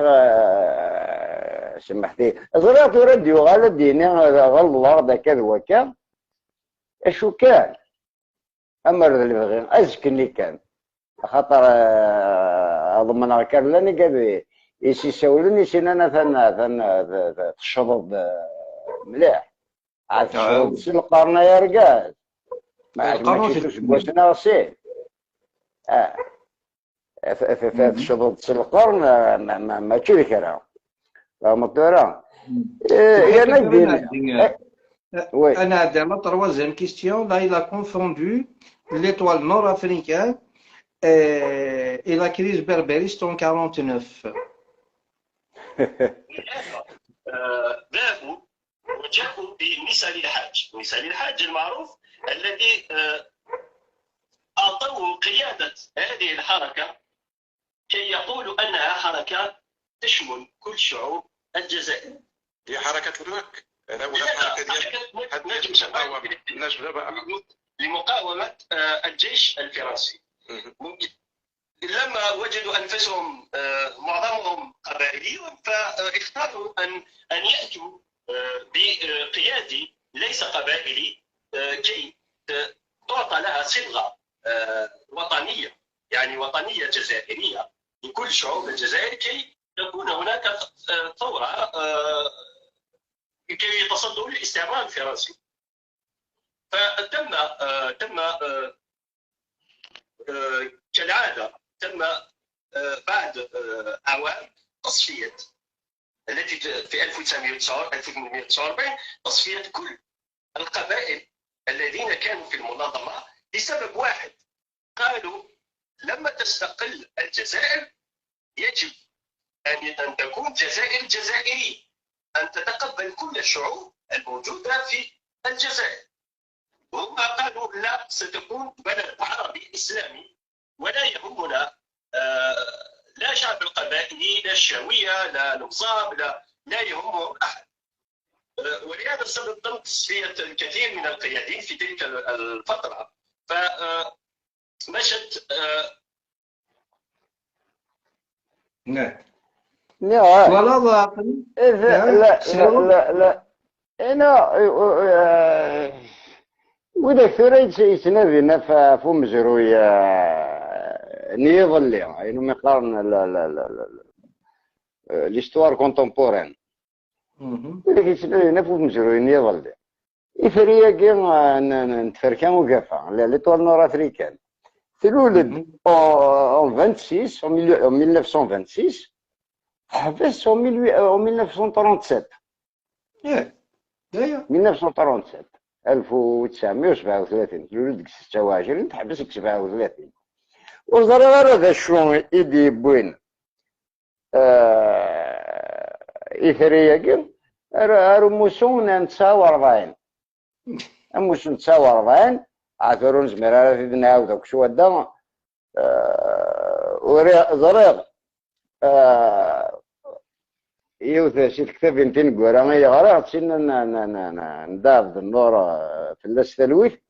سمحتي زرات راديو غالا ديني غلط كذا وكا اشو كان امر اللي بغي ازكني كان خاطر ضمن كارلاني قال يسي سولني سينا ثان ثان تشرب مليح عاد تشرب سي القرن يا رجال ما ماشي بوسنا سي تشرب سي القرن ماشي ذكرها فهمت؟ يا نجدي. أنا la troisième question, là il a confondu l'étoile nord-africaine et la crise berbériste en 49. ذهبوا وجاءوا بمثال الحاج، مثال الحاج المعروف الذي أعطوه قيادة هذه الحركة كي يقولوا أنها حركة تشمل كل شعوب الجزائر. هي حركة الماك ولا حركة ديال لمقاومة الجيش الفرنسي. لما وجدوا أنفسهم معظمهم قبائليون فاختاروا أن يأتوا بقيادي ليس قبائلي كي تعطى لها صبغة وطنية، يعني وطنية جزائرية لكل شعوب الجزائر كي تكون هناك ثورة كي يتصدوا للاستعمار الفرنسي. فتم تم كالعادة تم بعد أعوام تصفية التي في 1849 تصفية كل القبائل الذين كانوا في المنظمة لسبب واحد، قالوا لما تستقل الجزائر يجب أن تكون جزائر جزائرية، أن تتقبل كل الشعوب الموجودة في الجزائر. وهم قالوا لا، ستكون بلد عربي إسلامي ولا يهمنا لا شعب القبائلي لا الشاوية لا المصاب لا يهمهم أحد. ولهذا السبب تم تصفية الكثير من القيادين في تلك الفترة. فمشت نعم لا لا لا لا لا انا وإذا ثريت يتنادينا فمزرويا نيظلي يعني مقارن لا لا لا لا l'histoire contemporaine. وإذا كيتنادينا فمزرويا نيظلي إفريقيا نتفركان وقفا l'étoile nord-africaine تولد en 26 en 1926 حبس en 1937. 1937 1937 تولد 26 تحبس 37. وزرا غير هذا شو إيدي بوين إثرياكي رموسون 49 أموسون 49 عثرون زمير في نعاود داك شو هذا وريغ يوث شي الكتاب يمكن قرا يغرا تسينا نداب النور في الثلويت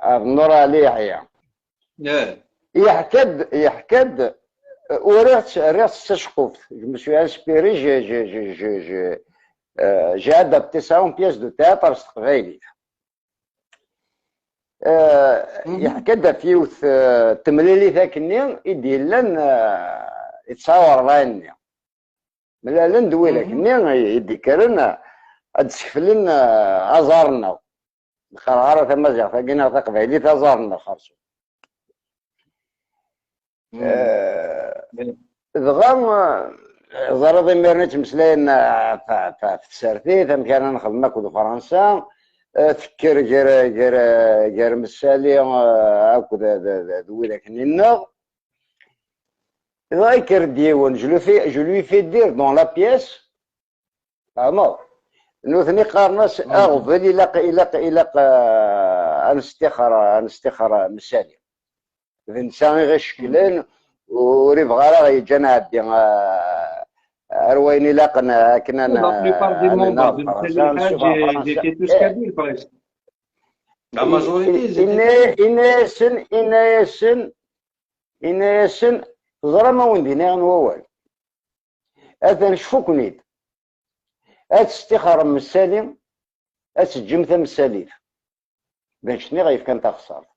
النور علي يحيى يحكد وريت تشقفت. Je me suis inspiré, j'ai adapté ça en pièce de théâtre s teqbaylit. يحكد في يوث تمليلي ذاك-nni i d-yellan 49 ملالن دويلك-nni i d-yekkren ad skeflen aẓar-nneɣ nqerɛara tamaziɣt agi neɣ taqbaylit aẓar-nneɣ xerṣu. Dɣa ẓriḍ imir-nni ttmeslayen ɣef tsertit amek ara nexdem akked Fransa, tekker gar Messali akked d widak-nni-nneɣ. Dɣa yekker-d yiwen, je lui fais dire dans la pièce, فهمت؟ nutni qqaren-as aɣbel ilaq ilaq ilaq ad nestixer Messali. D netta i ɣ-icekklen ur yebɣi ara ɣ-yeǧǧ ad nɛeddi ar wayen ilaqen akken ad nneɣ Fransa, nessuffeɣ Fransa. Inna-yasen inna-yasen inna-yasen teẓram a wen-d-iniɣ n wawal. Atan cfu-ken-id. Ad testixrem Messali, ad teǧǧem tamessalit. D annect-nni ɣ-yefkan taxessart.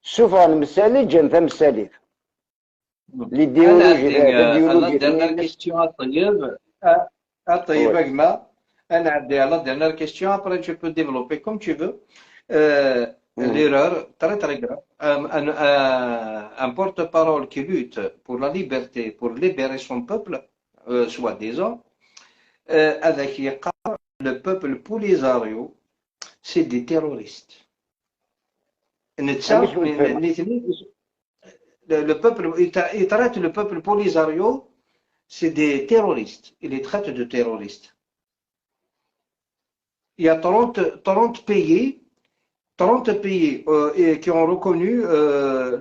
سوف المسالي جان ثمساليت l'idéologie. La dernière question. طيب طيب اجمع انا عندي la dernière question, après tu peux développer comme tu veux. L'erreur très très grave, un porte-parole qui lutte pour la liberté, pour libérer son peuple, soi-disant, avec le peuple Polisario, c'est des terroristes. Le peuple, il traite le peuple Polisario, c'est des terroristes. Il les traite de terroristes. Il y a 30 pays, 30 pays qui ont reconnu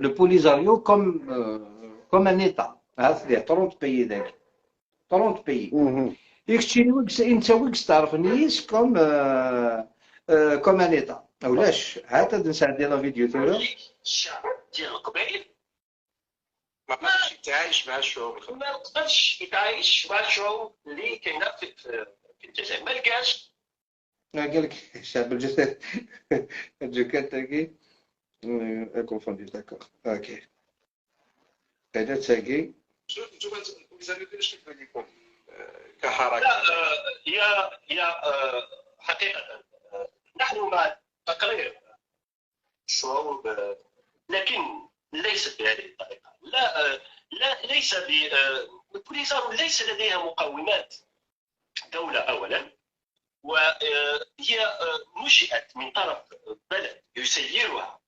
le Polisario comme un État. Hein, c'est 30 pays d'accord. 30 pays. انت ويكس تعرف نيس comme un État. ولاش هات نساعد la vidéo تاعو. الشعب ديال القبائل ما قدرش يتعايش مع الشعوب. ما قدرش يتعايش مع الشعوب اللي كاينه في الجزائر، ما لقاش. قال لك الشعب الجزائري جو confondu, d'accord, ok. هذا تاكي. انتم اش كيبان لكم كحركه؟ لا، هي حقيقه نحن مع تقرير الشعوب، لكن ليست بهذه الطريقه. لا لا، ليس ب البوليزاريو ليس لديها مقومات دولة أولا، وهي نشئت من طرف بلد يسيرها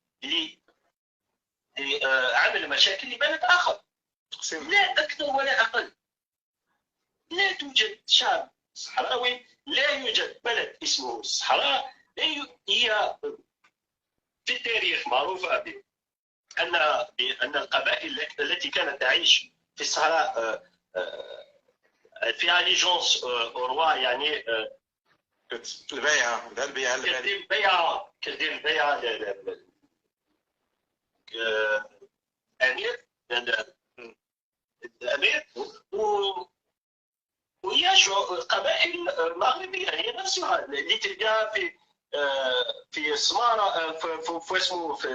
لعمل مشاكل لبلد آخر، لا أكثر ولا أقل. لا توجد شعب صحراوي، لا يوجد بلد اسمه الصحراء. هي في التاريخ معروفة بأن القبائل التي كانت تعيش في الصحراء في allégeance au roi، يعني البيعه، البيعه. كدير البيعه، كدير البيعه الامير الامير وهي قبائل مغربيه هي نفسها اللي تلقاها في السماره، في اسمه في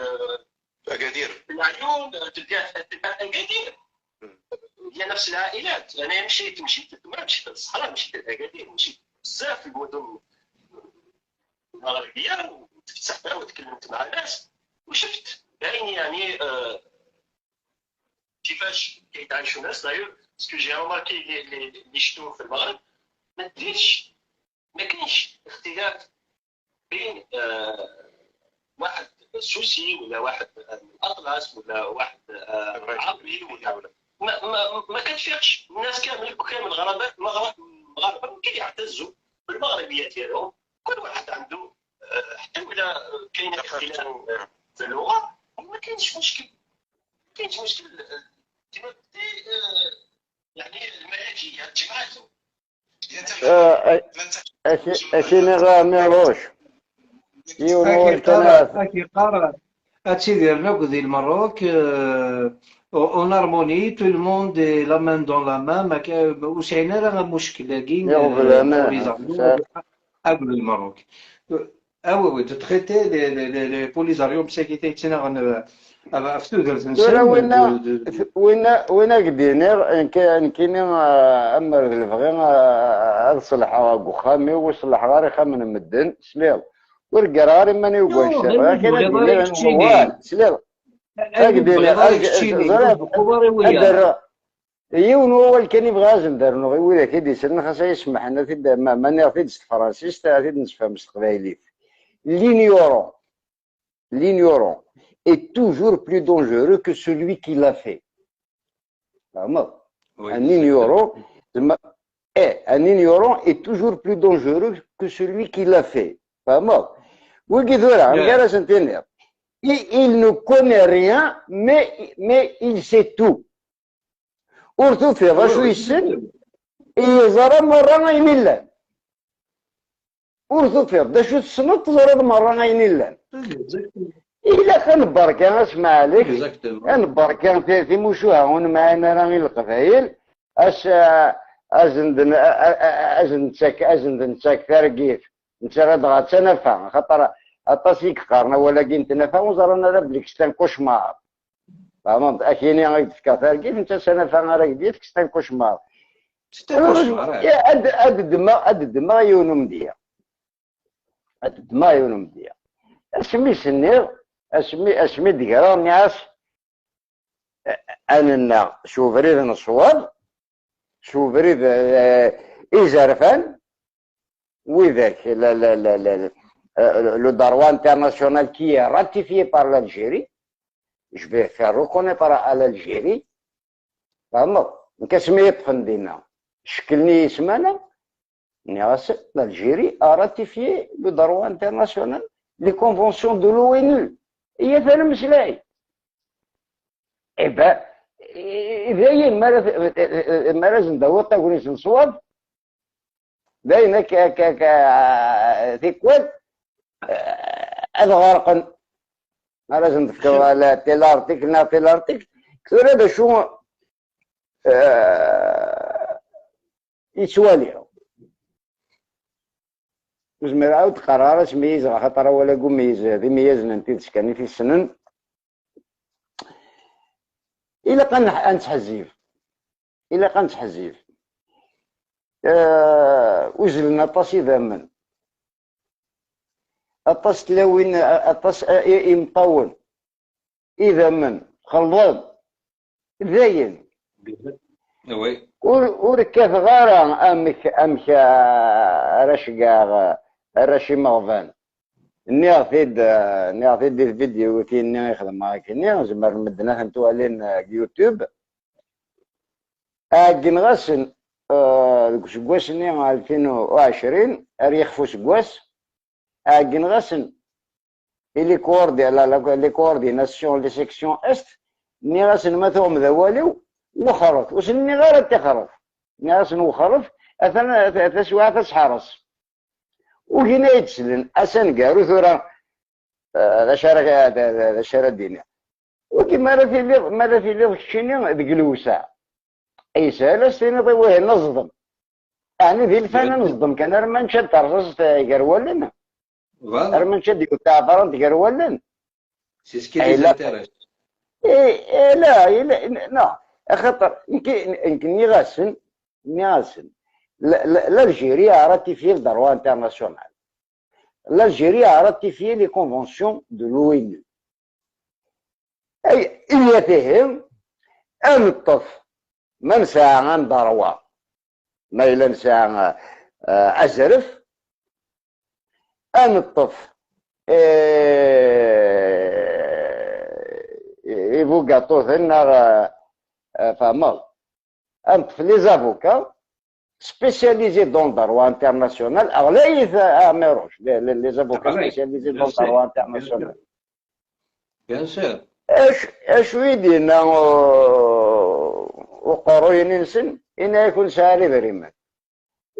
اكادير. في العيون، تلقاها اكادير، هي نفس العائلات. انا مشيت ما مشيت للصحراء، مشيت لاكادير، مشيت بزاف في المدن المغربيه وتفسحت وتكلمت مع ناس وشفت بعيني يعني كيفاش كيتعايشوا الناس. d'ailleurs, ce que j'ai remarqué اللي شفتوه في المغرب، ما ديرش، ما كاينش اختلاف بين واحد سوسي ولا واحد من الاطلس ولا واحد عربي ولا ما كتفيقش. الناس كامل كامل غرباء مغاربه كيعتزوا بالمغربيه ديالهم. كل واحد عنده، حتى ولا كاين اختلاف في اللغه، ما كاينش مشكل، ما كاينش مشكل. كما يعني الملكيه جمعتهم. اشيني غاميروش. اكي قرا هادشي ديالنا ديال المروك en harmonie, tout le monde est la main dans la main. ما وسعينا راه مشكل كاين قبل المروك. Ah oui, oui, de traiter les Polisario مساكي تيتسنا ترى وين وين وين قدينير كاين امر الفغي هذا صلح وخامي وصلح غير خامن مدن سليل ورقراري ماني وقول كاين سليل. يون هو كان يبغى لازم دار نغي ولا كيدي سن خاص يسمح لنا في ما نعرف الفرنسيس تاع نفهم القبايليت. L'ignorant est toujours plus dangereux que celui qui l'a fait. Oui, un ignorant, un ignorant est toujours plus dangereux que celui qui l'a fait. Il ne connaît rien, mais il sait tout. ورثو في غشو يسن يزرى مرة غين الله ورثو في دا شو تسنط تزرى مرة غين الله إلا كان بركة اسمع عليك كان بركة في مشوها هون معنا راه القبايل اش ازند ازند تاك ازند تاك ترقيت انت غادي تنفع خاطر اطاسيك قارنا ولكن تنفا وزرنا راه بليك c'est un cauchemar. فهمت اكيني غير تفكر كيف انت سنة فا راك ديالك c'est un cauchemar. c'est un cauchemar. يا اد الدماغ يونو مديا، اد الدماغ يونو مديا. اسمي سنير اسمي ديكرا نعاس انا شوفريد نصواب شوفريد إزرفان وذاك لا لا لا لا le droit international qui est ratifié par l'Algérie, je vais faire reconnaître à l'Algérie. فهمت؟ نكاسمي يطفن دينا شكلني سمانة l'Algérie a ratifié le droit international, les conventions de l'ONU. هي ثاني مسلاي. إيه با إذا ما لازم داو تاكونيس نصواب باينة ك ك ك تيكوال هذا غرقا ما لازم نفكروا على tel article نا tel article كثر هذا شو يتوالي وزمر عاود قرار ميز خاطر ولا قوم ميز ذي ميز انت تسكني في السنن إلا قان نتحزيف إلا قان نتحزيف وزلنا طاسي ذامن أطاس تلاوين أطاس يمطول إذا من خلضان ذاين oui وركاف غارة أمك راشقا راشي مغفان نيغ دي الفيديو تيني يخدم معاك نيغ زمر مدنا نتوالين يوتيوب أكن غاسن سكواس ني 2020 أريخ سكواس أكن غاسن les coordi les coordinations les sections est ني غاسن ما ثوم ذا والو وخرف وسني غير تخرف ني غاسن وخرف أثنا تسوى تسحرس وهنا يتسلن أسان قارو ثورة ذا شارع الدنيا وكما لا في لي الشيني ذيك الوسع أي سهلة سيني ضويه نصدم يعني ذي الفن نصدم كان راه نشد ترصص قرولنا راه نشد يقطع فرنت قرولن c'est ce qui les intéresse. إيه لا لا خاطر يمكن ني غاسن l'Algérie a ratifié le droit international. L'Algérie a ratifié les conventions de l'ONU. أي إياتهم أنطف من ساعة دروا ما إلا نساعة أزرف أنطف إيفوكاتوثن فهمت أنطف les avocats spécialisés dans le droit international. Alors là, les avocats spécialisés dans le droit international. Bien sûr. اش ويدينا وقروين نسن إن يكون ساري ذريمان.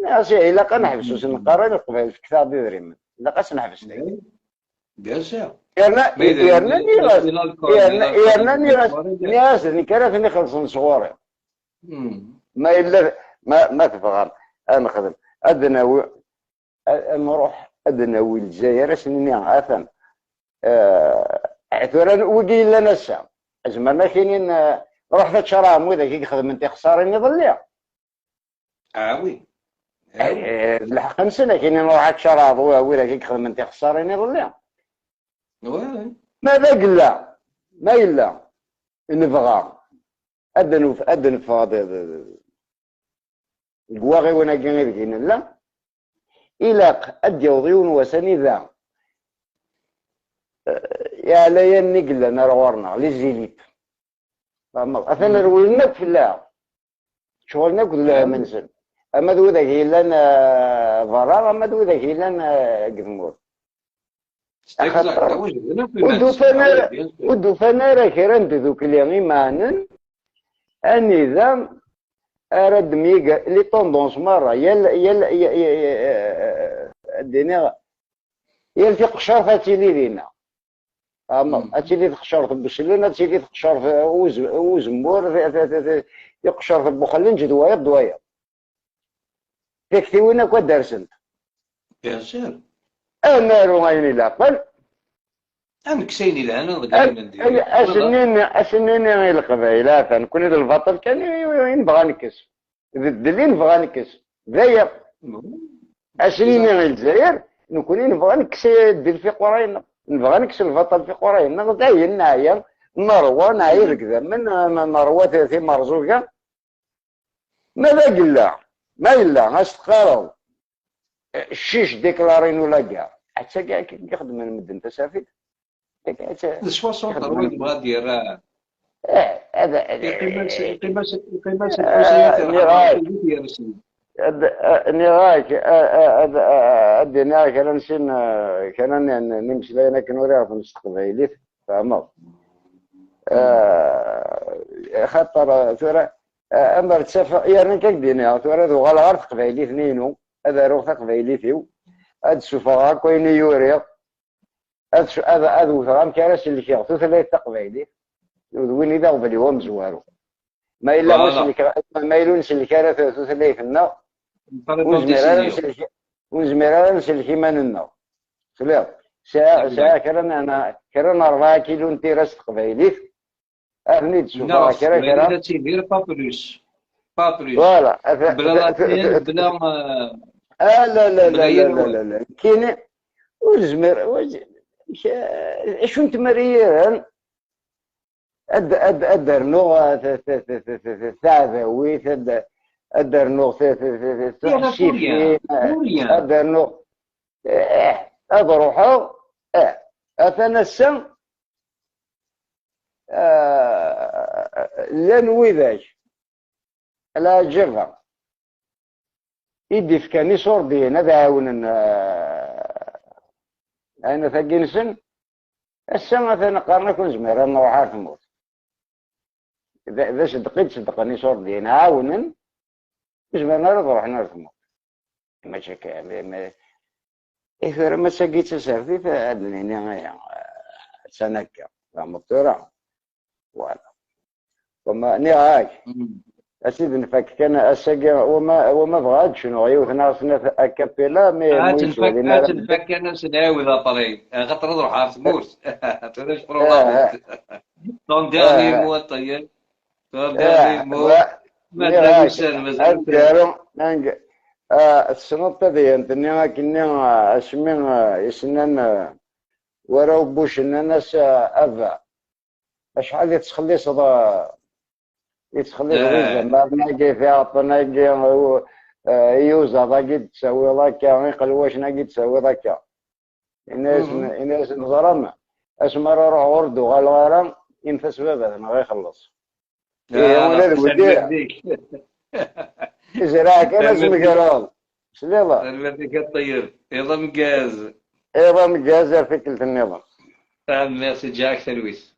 ناسي إلا قنحبسو سنقرا قبل في كتاب ذريمان. إلا قاس نحبس لك. Bien sûr. يرنا نيراس نكرا نخلص صغوري. ما إلا ما تفغر نخدم أدنى نروح أدنى الجزائر سنين أثم عثرا وقيل لنا الساعة زعما كاينين روح تشرام وإذا كي يخدم أنت خسارين يضلع. Oui الحق نسنة كاينين روح تشرام وإذا كي يخدم أنت خسارين يضلع. oui ماذا قلا ما إلا نبغى أدنى فاضي الكواغي وانا كاين غير لا إلا أدي وضيون وسني ذا يا لا ينقل لنا رورنا les élites فهمت أثنا روينا في الله شغلنا كل منزل أما ذو ذاك إلا ضرر أما ذو ذاك إلا قدمور ودوفانا راه كيران ذوك اللي معنا أني ذا أراد ميغا les tendances مرة يا يا الدنيا يا في قشر فاتيلي لينا أتيلي تقشر في بسلين أتيلي تقشر في وزمور يقشر في بوخلين دوايا دوايا تكتيوينا كوا دارسنت bien sûr أمارو غاين العقل أنكسيني لهنا غادي ندير أسنيني القبائل نكون إذا البطل كان ينبغى نكس الدليل نبغى نكس ذايا أسنيني الجزائر نكون نبغى نكس الدل في قرينا نبغى نكس البطل في قرينا غدايا نعيا نروى نعيا كذا من نروى في مرزوقة ماذا قلا ما إلا غاش تقارو الشيش ديكلارينو لا كاع حتى كاع كيخدم المدن تسافيت 63 بغا دير هذا قيمة نيراك أدي كان نسين كان نمشي لنا كنوريها في المستقبل فهمت خاطر ثورة أمر تسافر يعني كدينا ثورة ذو غالغار تقبايلي اثنينو هذا روح تقبايلي هاد السفراء كوين يوري هذا وثرام كراس اللي كيغ ثلاث تقبايلي وين إذا قبلي هو مزوارو ما إلا ما إلا نسلك راه ثلاث ونزمير نسلك إيماننا خلاص ساعة ساعة كرنا كرنا 4 كيلو نتيراس تقبايلي أهني تشوف كرا كرا با بلوس با بلوس فوالا بلا بلا لا لا لا لا لا لا كاين والزمر شو انت مريان اد اد ادرنو ثعذاويت اد ادرنو تحشيفين ادرنو اد روحو اثنا السن لا نويذاك لا جفا يدي فكاني صوردين هذا عاونن انا ثاقي السنة مثلا قارنا كون زمير نروح عارف نموت اذا صدقيت صدقني صوردين عاونن زمير نروح نعرف نموت ماشي ما إيه ما ساقيت سافي فأدنيني سنكا فهمت فوالا وما نيراك اسيد نفك كان اساقي وما بغاتش شنو غيوثنا سنة اكابيلا مي تنفك انا سنعاود طريق خاطر نروح عارف موت تلاش برو طون ديرني مو طيب طون ديرني مو ما داروش مازال دارو السنة ديال كني اسمي يسنن وراو بوش الناس افا شحال يتخلص يتخلص غير زعما ناقي فيها طناقي يوزا ضاقي تساوي ضاكا يقلواش ناقي تساوي ضاكا الناس نظرم اسمر روح وردو غالغارا ينفس بابا ما غيخلص إيه ولا ودي زراعة كان اسمك راه سليلة المرتك الطيب إيضا مقاز إيضا مقاز في كلة النظام ميرسي جاك سلويس.